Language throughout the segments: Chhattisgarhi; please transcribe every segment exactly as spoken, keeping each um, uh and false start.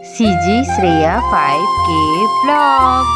CG Shreya five K vlog।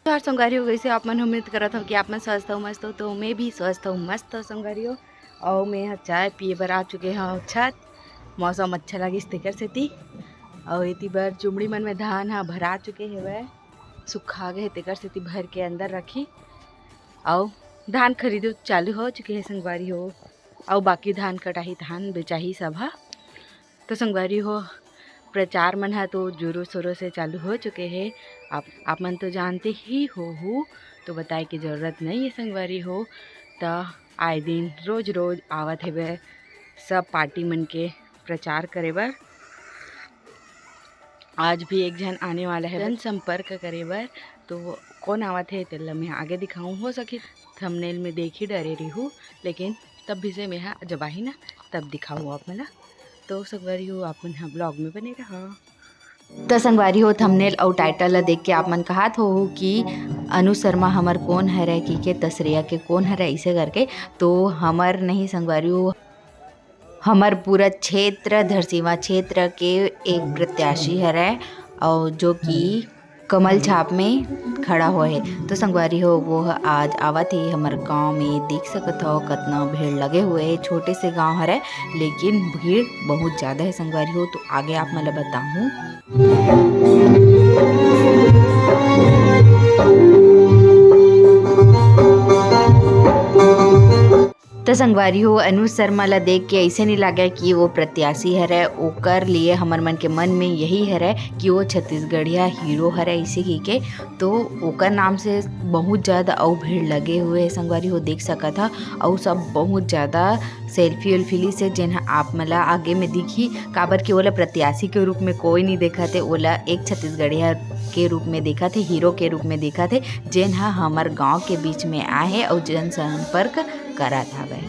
नमस्कार संगवारी हो, कइसे आप मन? उम्मीद करत हव कि आप मन स्वस्थ हो, मस्त हो। तो मैं भी स्वस्थ हूँ, मस्त हूँ संगवारी हो। अउ मैं ह चाय पिए बर आ चुके हव छत। मौसम अच्छा लगिस तेकर सेती। अउ एती बर चुमड़ी मन में धान ह भरा चुके हवय, सुखा गे हे, तेकर सेती भर के अंदर रखी। अउ धान खरीदो चालू हो चुके हे संगवारी हो। अउ बाकी धान कटाही, धान बेचाही सब ह। तो संगवारी हो, प्रचार मन ह तो जोरों शोरों से चालू हो चुके हे। आप, आप मन तो जानते ही होहू, तो बताए के जरूरत नहीं है संगवारी हो। त आए दिन रोज रोज आवत हेबे सब पार्टी मन के प्रचार करे बर। आज भी एक झन आने वाला है जनसंपर्क करे बर। तो कौन आवत है तेला मैं आगे दिखाऊँ, हो सके थंबनेल में देख ही डरे रही हूँ, लेकिन तब भी से मैं हा जब आही ना तब दिखाऊँ आप मन ला। तो संगवारी हो, आप मन हा ब्लॉग में बने रहा। त संगवारी हो, थंबनेल अउ टाइटल ला देख के आप मन कहत हो कि अनु शर्मा हमर कौन हरे, कि के तसरिया के कौन हरे, इसे करके। तो हमर नहीं संगवारी हो, हमर पूरा क्षेत्र, धरसीवा क्षेत्र के एक प्रत्याशी हरे, और जो कि कमल छाप में खड़ा होए हे। तो संगवारी हो, वो ह आज आवत हे हमर गांव में। देख सकत हो, कतना भीड़ लगे हुए हे। छोटे से गांव हरे, लेकिन भीड़ बहुत ज्यादा है संगवारी हो। तो आगे आप मन ला बताहूँ। त संगवारी हो, अनुज शर्मा ला देख के ऐसे नहीं लगे कि वो प्रत्याशी हरे। ओकर लिए हमर मन के मन में यही हरे कि वो छत्तीसगढ़िया हीरो हरे, इसे कहि के। तो ओकर नाम से बहुत ज्यादा अउ भीड़ लगे हुए है संगवारी हो, देख सकत ह। अउ सब बहुत ज्यादा सेल्फी उल्फी ली से, जेन ह आप मन ला आगे में दिखी, काबर कि ओला प्रत्याशी के रूप में कोई नहीं देखत हे, ओला एक छत्तीसगढ़िया के रूप में देखत हे, हीरो के रूप में देखत हे, जेन ह हमर गांव के बीच में आए हे अउ जनसंपर्क करत हवय।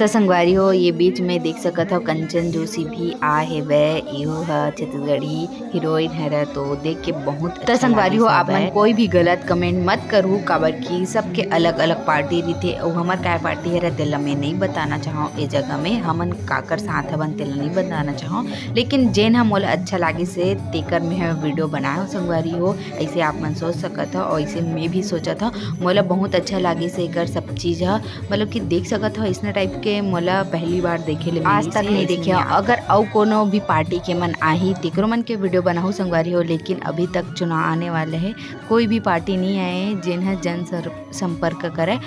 त संगवारी हो, ये बीच में देख सकत हो, कंचन जोशी भी आ हेवय। इहो ह छत्तीसगढ़ी हीरोइन हरे, तो देख के बहुत त अच्छा संगवारी हो, आप मन कोई भी गलत कमेंट मत करू, काबर कि सबके अलग-अलग पार्टी रहिथे। अउ हमर काय पार्टी हरे, तेला मैं नइ बताना चाहव। ए जगह में हमन काकर साथ हवन, तेला नइ बताना चाहव। लेकिन जेन ह मोला अच्छा लागिस हे, तेकर में ह वीडियो बनाए हो संगवारी हो। ऐसे आप मन सोच सकत हो, और ऐसे मैं भी सोचत हव। मोला बहुत अच्छा लागिस हे एकर सब चीज ह, मतलब कि देख सकत हो, इसने टाइप के मोला पहली बार देखे ले आज तक नहीं देखे। अगर अउ कोनो भी पार्टी के मन आही, तेकरो मन के वीडियो बनाहू संगवारी हो, लेकिन अभी तक चुनाव आने वाले हे, कोई भी पार्टी नहीं आए जेन ह जन सर-, संपर्क करे।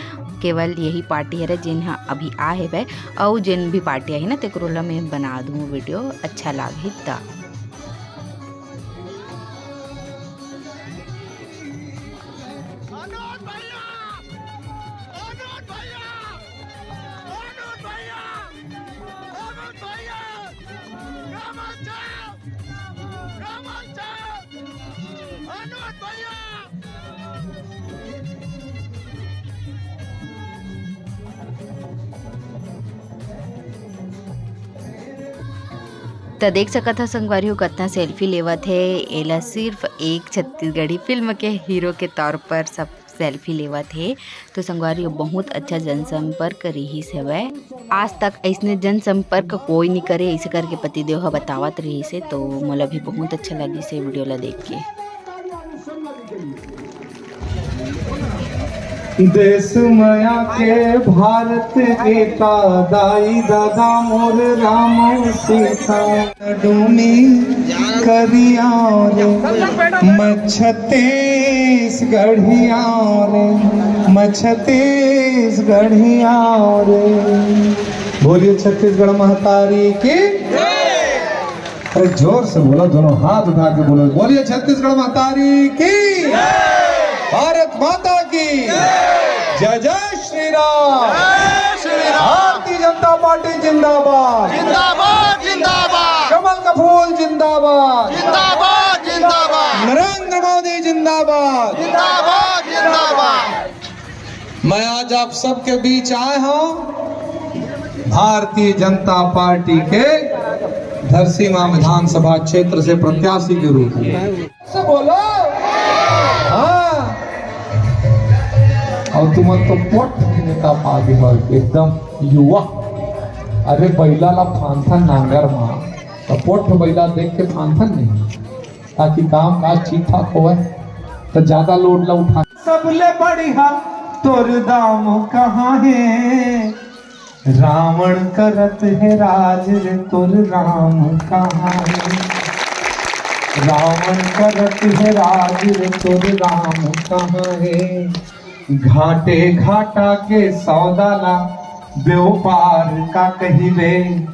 केवल यही पार्टी हरे जेन ह अभी आ हेवय, अउ जेन भी पार्टी आही ना, तेकरो ला मैं बना दूँ वीडियो, अच्छा लागही त। अनुज भैया! अनुज भैया! अनुज भैया! अनुज भैया! कमल छाप! कमल छाप! अनुज भैया! त देख सकत ह संगवारी हो, कतना सेल्फी लेवत हे। एला सिर्फ एक छत्तीसगढ़ी फिल्म के हीरो के तौर पर सब सेल्फी लेवत हे। तो संगवारी हो, बहुत अच्छा जनसंपर्क रिहिस हवय। आज तक अइसने जनसंपर्क कोई नी करे, ऐसे करके पतिदेव ह बतावत रिहिस हे। तो मोला भी बहुत अच्छा लगिस हे वीडियो ला देख के। देश मया के भारत नेता, दाई दादा मोर राम सीता। डोमी करिया रे, मैं छत्तीसगढ़िया रे, मैं छत्तीसगढ़िया रे। बोलिए छत्तीसगढ़ महतारी की। अरे जोर से बोलो, दोनों हाथ उठा के बोलो, बोलिए छत्तीसगढ़ महतारी की, भारत माता की, जय जय श्री राम। भारतीय जनता पार्टी जिंदाबाद। जिंदाबाद, जिंदाबाद। कमल का फूल जिंदाबाद। जिंदाबाद, जिंदाबाद। नरेंद्र मोदी जिंदाबाद। जिंदाबाद, जिंदाबाद। मैं आज आप सबके बीच आया हूं भारतीय जनता पार्टी के धरसीवा विधानसभा क्षेत्र से प्रत्याशी के रूप में। से बोलो। हाँ। अउ तुमन तो पोट नेता पागे हो, एकदम युवा। अरे बैला ला फांथन नांगर मा। त पोठ बइला देख के फांथन नहीं, ताकि काम काज ठीक ठाक होवय, त ज्यादा लोड ला उठा। सबले बढ़िया तोर दाम कहाँ हे? रावण करत हे राज रे, तोर राम कहाँ हे? रावण करत हे राज रे, तोर राम कहाँ हे? घाटे घाटा के सौदा ला व्यापार का कहिबे,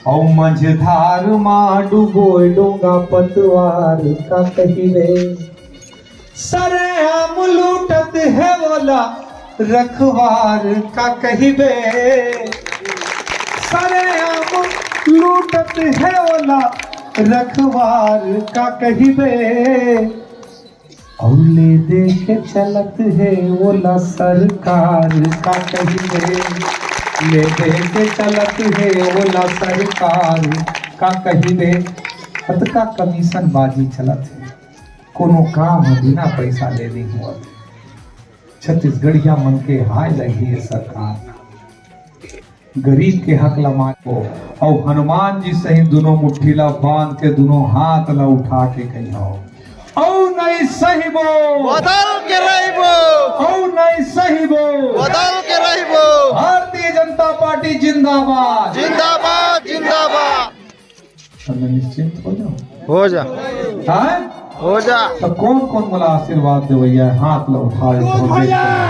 अउ मझधार मा डुबोय डोंगा पतवार का कहिबे। सरेआम लूटत हे ओला रखवार का कहिबे, सरेआम लूटत हे ओला रखवार का कहिबे। अउ ले दे के चलत हे ओला सरकार का कहिबे, ले दे के चलत हे ओला सरकार का कहिबे। अतका कमीशन बाजी चलत हे, कोनो काम ह बिना पैसा ले नइ होवत। छत्तीसगढ़िया मन के हाय लगी ये सरकार। गरीब के हक ला मांगो, अउ हनुमान जी सही दुनों मुट्ठी ला बांध के दुनों हाथ ला उठा के कहियो, "अउ नहीं सहिबो, बदल के रहिबो, अउ नहीं सहिबो, बदल के रहिबो।" भारतीय जनता पार्टी जिंदाबाद। जिंदाबाद, जिंदाबाद। त मैं निश्चिंत हो जाऊं? हो जा। हैं? हो जा। त कौन कौन मोला आशीर्वाद देवइया हे? हाथ ला उठावे।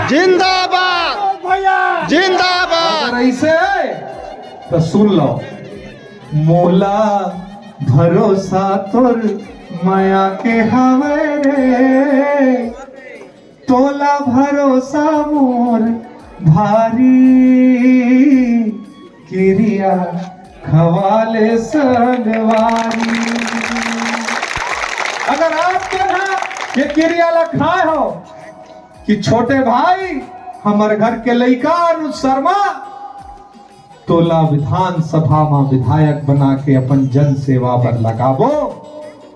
जिंदाबाद। जिंदाबाद। अगर ऐसे हे त सुन लो, मोला भरोसा तोर मया के हवे रे, तोला भरोसा मोर भारी, किरिया खवाले संगवारी। अगर आप के ना ये किरिया ला खाए हो कि छोटे भाई, हमर घर के लइका अनुज शर्मा, तोला विधानसभा म विधायक बना के अपन जन सेवा बर लगाबो,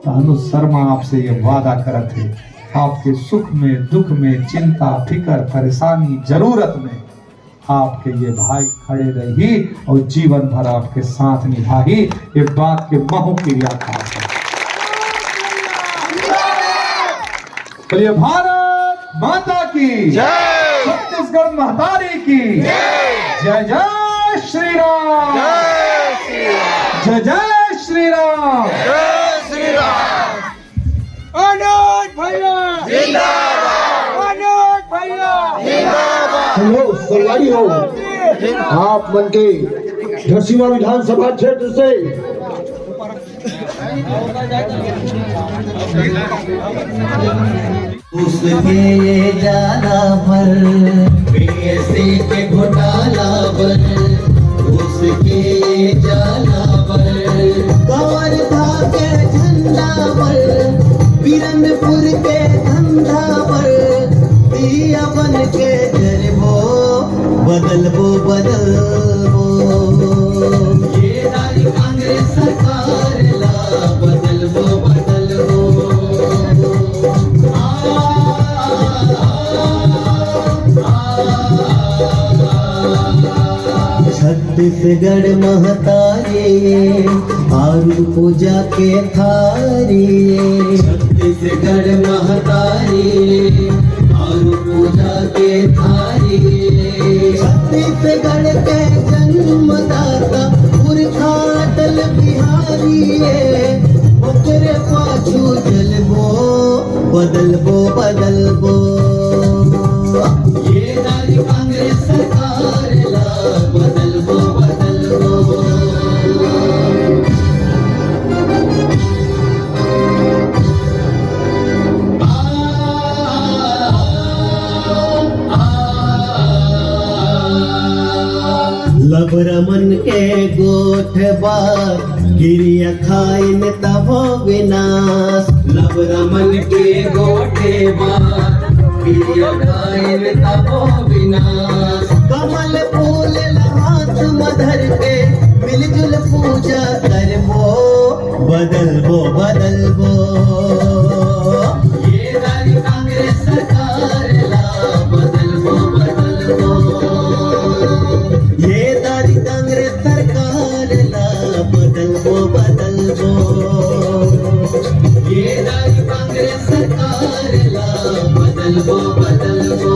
त अनुज शर्मा आपसे ये वादा करत हे, आपके सुख में, दुख में, चिंता, फिकर, परेशानी, जरूरत में आपके ये भाई खड़े रही अउ जीवन भर आपके साथ निभाही। ये बात के महू किरिया खात हे। बोलिए भारत माता की जय। छत्तीसगढ़ महतारी की जय। जय जय श्री राम। जय श्री राम। जय जय श्री राम। जय श्री राम। अनुज भैया जिंदाबाद। अनुज भैया जिंदाबाद। हेलो संगवारी हो, आप मन के धरसीवा विधानसभा क्षेत्र से उसके ये जाला पर बीएससी के घोटाला पर, उसके ये जाला पर कमर धाके झंडा पर, बीरनपुर के धंधा पर दिया बन के जरबो, बदलबो, बदलबो। ये दारी कांग्रेस सरकार ला बदलबो, बदलबो। आ, आ, आ, आ, छत्तीसगढ़ महतारी आरू पूजा के थारी। छत्तीसगढ़ महतारी आरू पूजा के थारी। छत्तीसगढ़ के जन्मदाता पुरखा अटल बिहारी, ओकरे पाछू चलबो, बदलबो, बदलबो। ये दारी कांग्रेस सरकार ला बदलबो, बदलबो। लबरा मन के गोठ बा, किरिया खाइन तभो विनाश। लबरा मन के गोठ बा, किरिया खाइन तभो विनाश। कमल फूल ला हाथ म धर के मिलजुल पूजा करबो, बदलबो, बदलबो। ये दारी कांग्रेस सरकार ला बदलबो, बदलबो। ये दारी कांग्रेस सरकार ला बदलबो, बदलबो। बदलबो, बदलबो,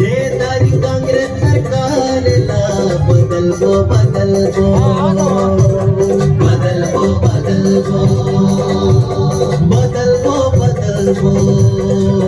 ये दारी कांग्रेस सरकार ला बदलबो, बदलबो, बदलबो, बदलबो, बदलबो, बदलबो।